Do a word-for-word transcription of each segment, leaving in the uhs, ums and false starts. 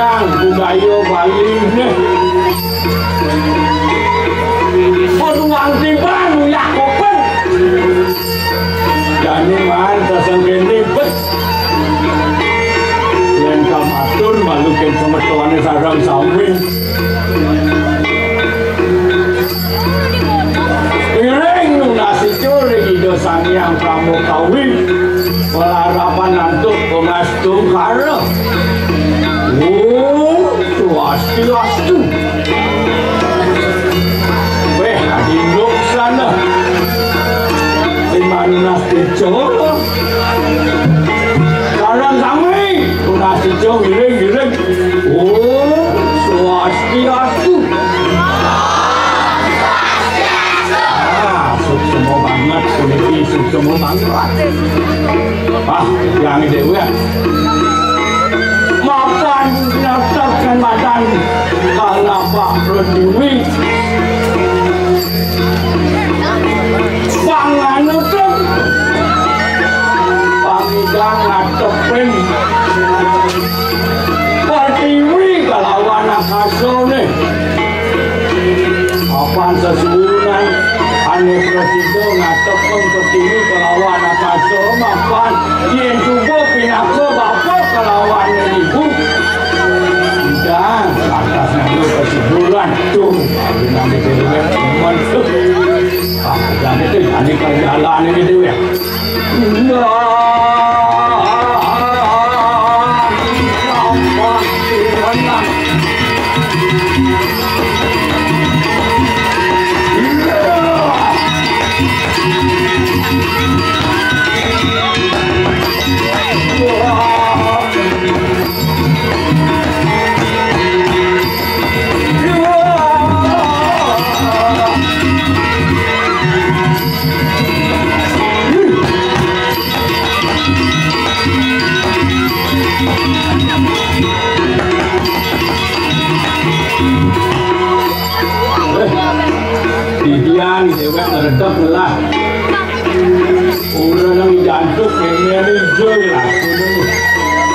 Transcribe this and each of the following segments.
Kang budaya Bali nih. Padha wong timbang uyah kuping. Jane man sasengkene bet. Yen kamatur malu ken semetone sareng sami. Iring nunas ijo ring Ida Sang Hyang Pramokawi, pelarapan antuk pangastungkara. Om Swastiastu. Weh, adinduk sana. Sing manunas ijo. Sareng sami, nunas ijo, iring, iring. Om Swastiastu. Ah, suksma banget, puniki suksma banget. Ah, yang dewe. Mapan natakan madan kalapa pratiwi. Panganutan. Pangidang ngatepin. Pertiwi kalawan akasane. Mapan sesuwunan ane prasida ngatepin pertiwi kalawan akasa mapan yen suba pinaka bapa kalawan ibu. Dan lantas nganggo kesuburan tuh. Ane dewek. Ah, jangan itu, ane kerjaan ini dewek. Didian dewek ngredep ngelah. Ora nang jantuk kene ijo ya.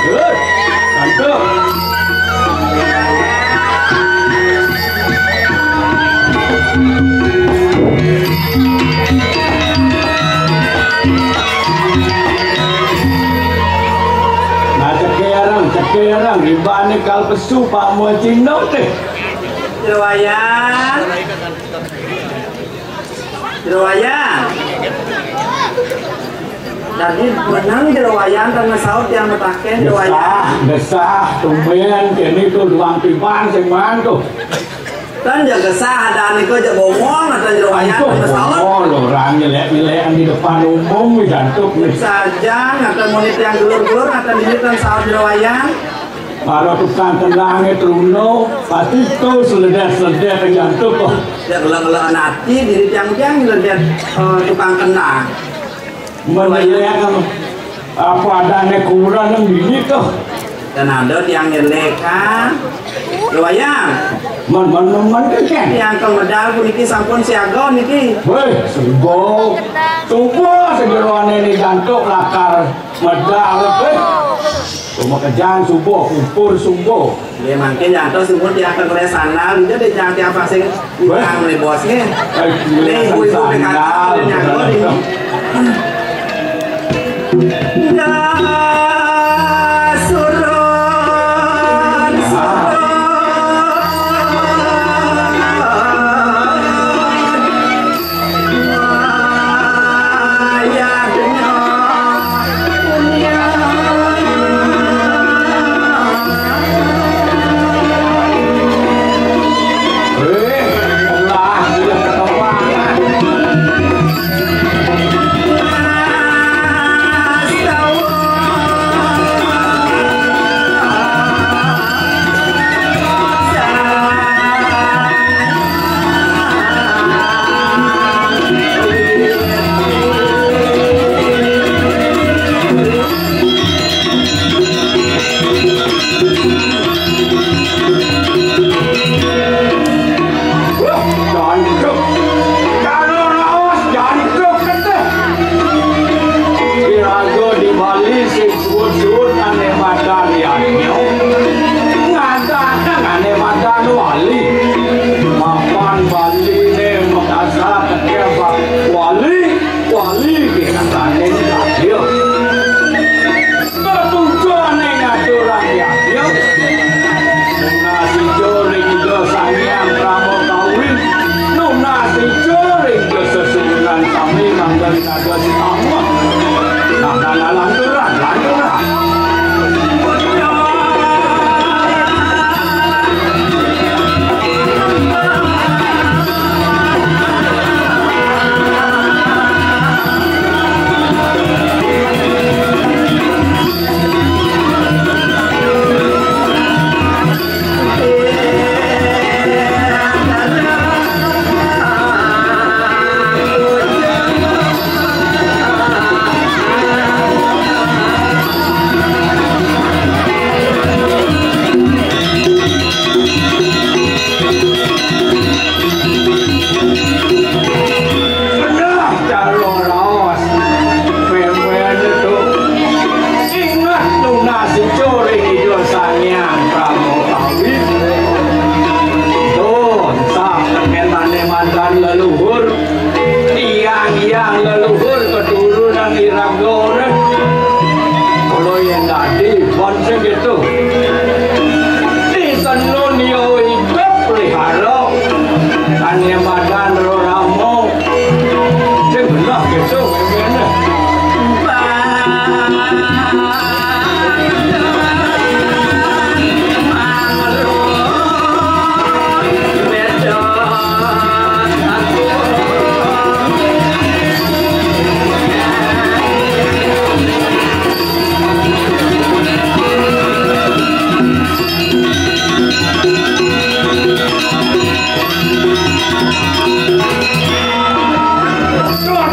Hei, jantuk. Nah, cekeh arang, cekeh arang, ribane kal pesu Pak Mucindok deh. Jero Wayan. Jero Wayan. Dadi menang Jero Wayan, tan saut yang metaken Jero Wayan. Gesah, gesah, tumben kene tuh duang tiban sing mantuk. Tan ya gesah, ada niko aja bongol, ada Jero Wayan, tan saut. Oh, lo orang nyelek-nyelekan di depan umum, jantuk nih. Saja, ngata monit yang gelur-gelur, ngata dini tan saut Jero Wayan. Para tukang kendangnya Truno, pasti tuh seledet-seledet yang jantuk kok. Ya, gelek-gelek ati, diri tiang-tiang seledet, eh, tukang kendang. Menelek kan, apa adanya kurang yang bini tuh. Dan ada tiang nyelek, kan? Lumayan. Men, men, men, men, kan? Tiang kemedal puniki sampun siaga niki. Weh, subuh. Subuh sejeroane ini jantuk lakar medal, weh. Cuma kejang subuh, kumpul subuh. Nggih, mangke nyantos subuh tiang kekeles sandal, nggih, dek jang tiang pasing utang meli bosnya. Nih, ibu-ibu P K K, sandal, nyangkut ini. Dah surut, surut. Jantuk, jantuk keteh. Iraga di Bali sing suud-suud ane madan yadnya. Ngan Di pon sing gitu. Di tenun yo idup pelihara. Tani madan roramo. Sing bener gitu.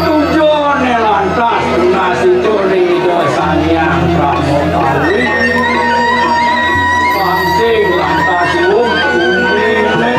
Tujuane lantas tunas itu ri dosa yang kamu kawin. Pancing lantas wong umine.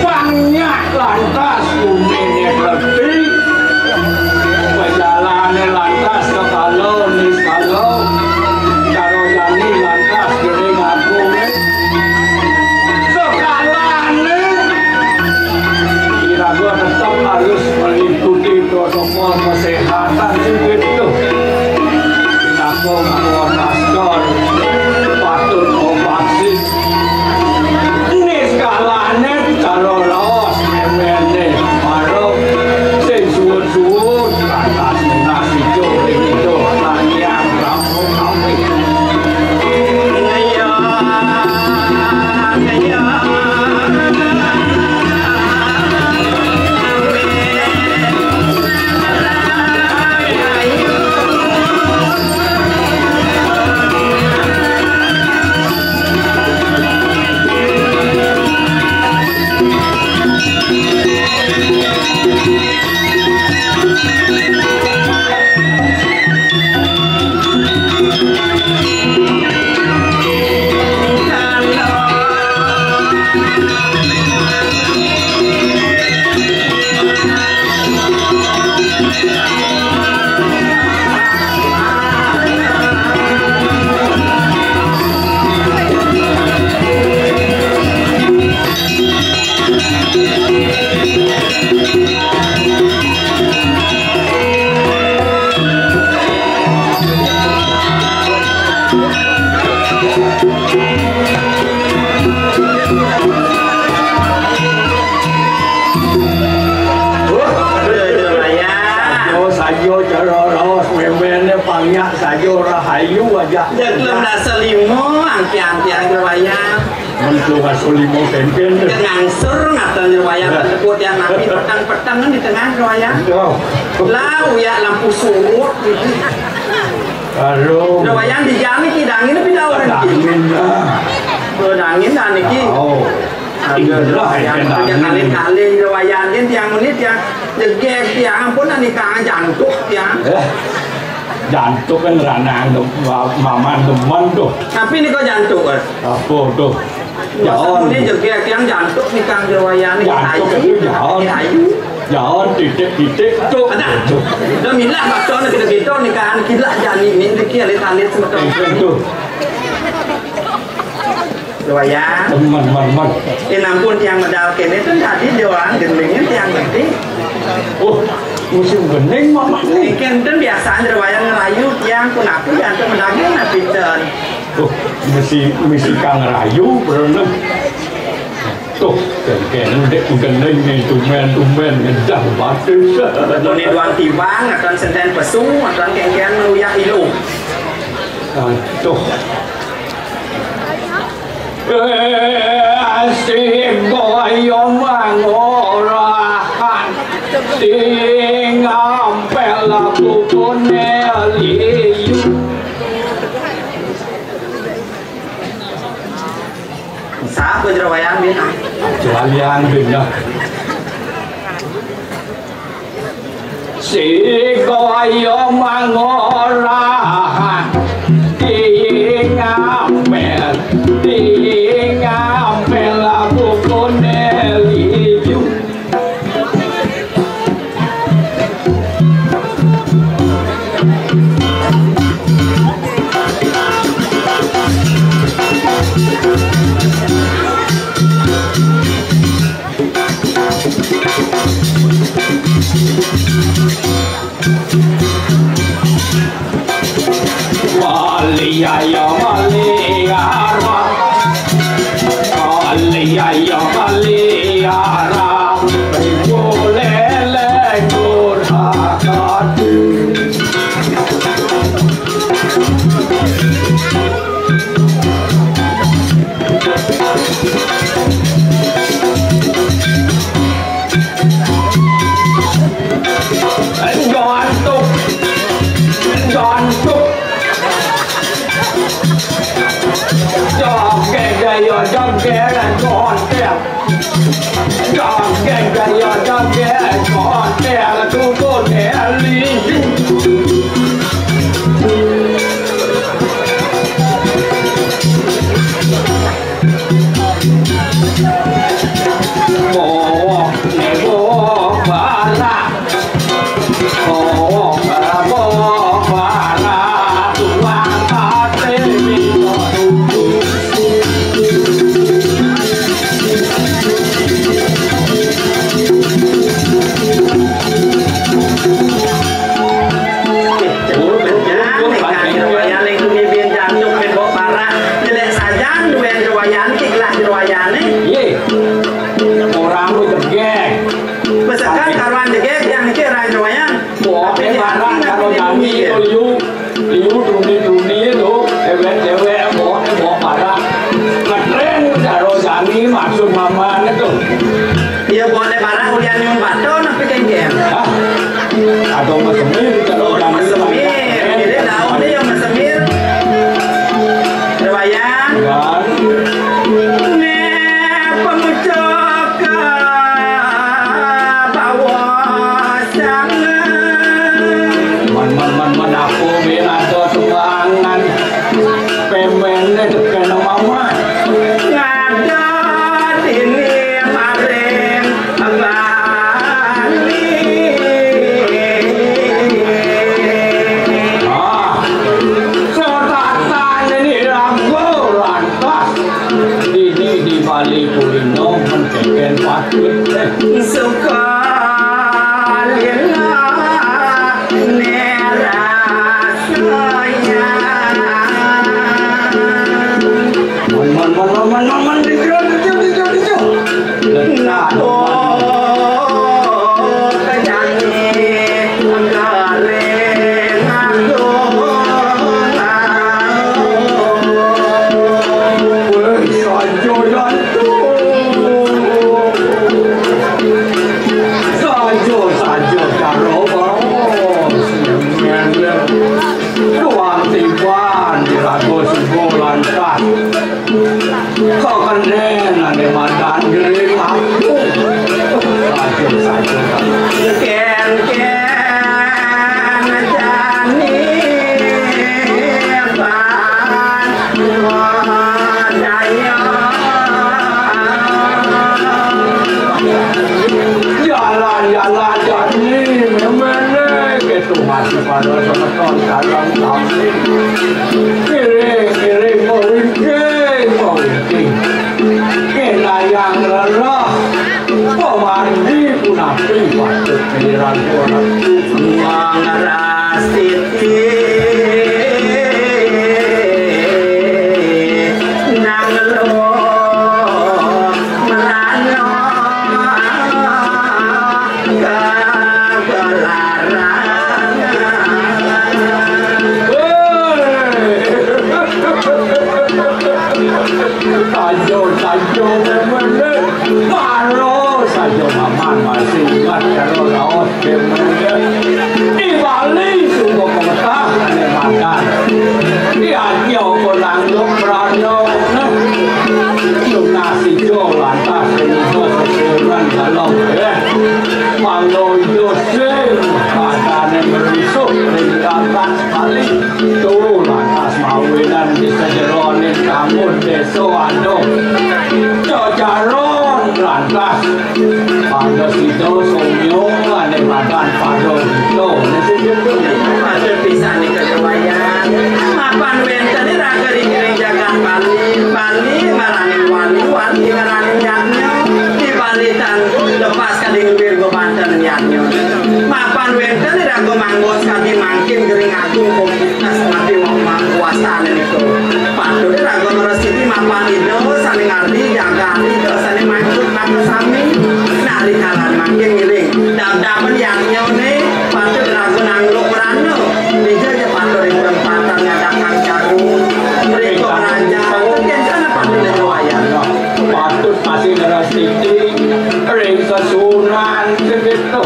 Panyak lantas umine reti, pejalane lantas kepala niskala, karo jani lantas gering agung. Sekalane iraga tetep harus meliputi protokol kesehatan sing gitu. Nganggo, nganggo masker, patut ngobati. Niskalane cara raos memene, marep sing suwun-suwun, lantas nunas ijo ring ijo, langiang rampung kabeh. Wah, aduh, aduh, Raya. Saja, saja cara raos memene panyak saja rahayu aja. Jeglem dasa lima, angki-angkian Raya. Mentu ngaso lima kengken. Ngangsur ngaten Jero Wayang. Ya. Tepuk tiang napi peteng-peteng di tengah Jero Wayang. Ya. Lah, uyak lampu surut gitu. Aduh. Jero Wayang di jam iki dangin tapi dah orang iki. Dangin dah. Oh, dangin dah niki. Oh. Aduh, Jero Wayang, kalih-kalih Jero Wayang kan tiang menit tiang jegeg tiang ampun nika jantuk tiang. Eh, jantuk kan ranang tuh, ma-, maman demen tuh. Tapi nika jantuk kan. Apa tuh? Jaon. Ini jegeg tiang jantuk nih Kang Jero Wayang nih. Jantuk itu jaon. Ayu. Jaon titik-titik tuh. Ada. Udah milah maksudnya kita-kita nikahan kilah jani ini dikit alit-alit semeton. Itu tuh. Jero Wayang. Teman, teman, teman. Eh, nampun tiang medal kene tuh tadi jalan gendingnya tiang gede. Oh, musim gending mama nih. Kenten biasanya Jero Wayang ngerayu tiang pun aku ya tuh medaging napi ten. Tuh, misi, misi kang rayu, berenang. Tuh, kengkeng dek gendeng nih, tumben, tumben, ngedah batis. Betulnya doang tibang, akan senten pesu, akan kengkeng meluyak ilu. Ah, tuh. Eh, si boyo mangorahan, sing ngampel bubune liyu. Sapa Jero Wayang, Bin? Jero Wayang, Bin, ya. Sing kaya mangorah, sing ngapel, sing ngapel bukune liju. Maliaya maliara, maliaya maliara, boleh lekur hakati. Jantuk, jantuk. Joget gaya joget kontèk. Joget gaya joget kontèk, tuku teli. Bawa, bawa, bawa. Ora mau jegeg. Misalkan karuan jegeg, yang niki ora nyewayan. Mbok e parah karo jani to, Yu. Yu, truni-truni to, ewek-ewek, mbok e mbok parah. Ngetren karo jani, maksud mamane to. Iya, mbok e parah ulian nyumbang to, napi kengken? Hah? Ada mesemir karo jani. Mesemir, jadi daun e ya mesemir. Nyewayan. Nek pemucuk bawa sanget. Man, man, man, man, aku bin ada tumbangan. Pemene tekeno mama. Ngada dini maring bali. Ah, seratan ini ragu lantas. Dini di Bali kulino menceken patut. Suka lila nerasaya. Mon, mon, mon, mon, mon, mon, mon, dijo, dijo, dijo, dijo. Nako kejani. Saja, saja, karo bos. Ruang tiban dirago sugo lantas. Kok kenen ane madan gering aku. Saja, saja. Ken, ken, jani, ban, wadaya. Jalan, jalan, jani, memene, ketu mati pada semeton dalam kami. Kiring, kiring, mawingking, mawingking. Kenayang lelah, pemargi punapi patut pikiran orang. Mangrastiti nang lo merana kagelarangan. Hei! Tajur, tajur, bener. Baru saja Maman masih ingat kalau raos bener. Di Bali sungguh pemetah ane makan. Di Ajo konang dok merana. Nah, lunasi jo lantas kemudian sesuran dalam. Eh, mangga ijo sing. Tuh lantas mawinan di sajeroning tangun désa anu. Jajaron lantas. Pada sida sumyung ané madan pada sida. Maksud pisan nika kewayan. Mapan wénten iraga ring jagat Bali, Bali ngaraning wali, wali ngaraning yadnya. Di Bali tan lepas kading wir gobanten yadnya. Mapan wénten iraga manggon kadi mangkin gering agung. Nah, sumadi wong makuasaan niku. Patut raga ngresiki mapan Ida sané ngardi jagat Ida sané maksud maka sami. Nari kalan mangkin ngiring. Dam-damen yadnyané patut raga nangluk merana. Dija ja patut ring perempatan ngadakang jarum. Mriko kerajaan. Kénten patut ring wayah. Patut masih ngrasiki ring sesuunan segitu.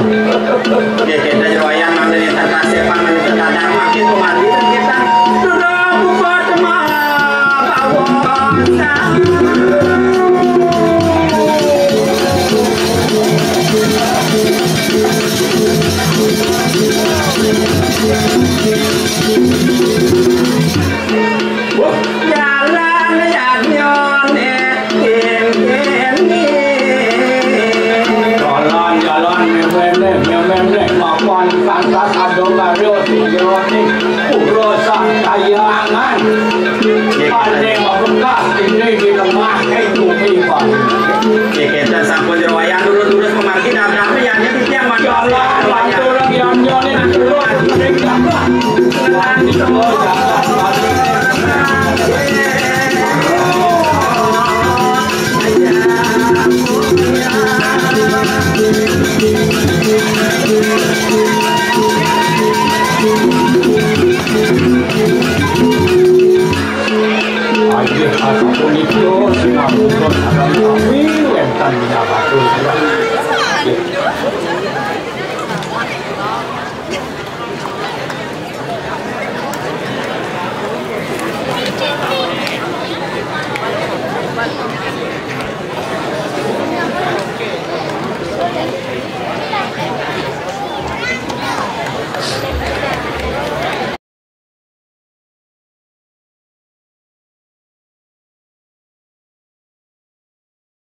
Nggih, kita jeroyan mangda nénten kasih pang menika dadang makin pemati dan kita sudah buat mah bawa. Jalan yadnyané kénkén. Jalan, jalan, méméné, méméné, mapan kantas ada karya sing jeroné. Pura Sang Kahyangan. Ané mabekas ini di lemah, eh, bumi Bali. Nggih, kita sampun jeroyan durus-durus pemargi, nabrak yadnya titiang. Jalan, lantur, yadnyané, terus, terus, terus. Ayo, aku pun itu, semua pun akan kami, wénten di dapur.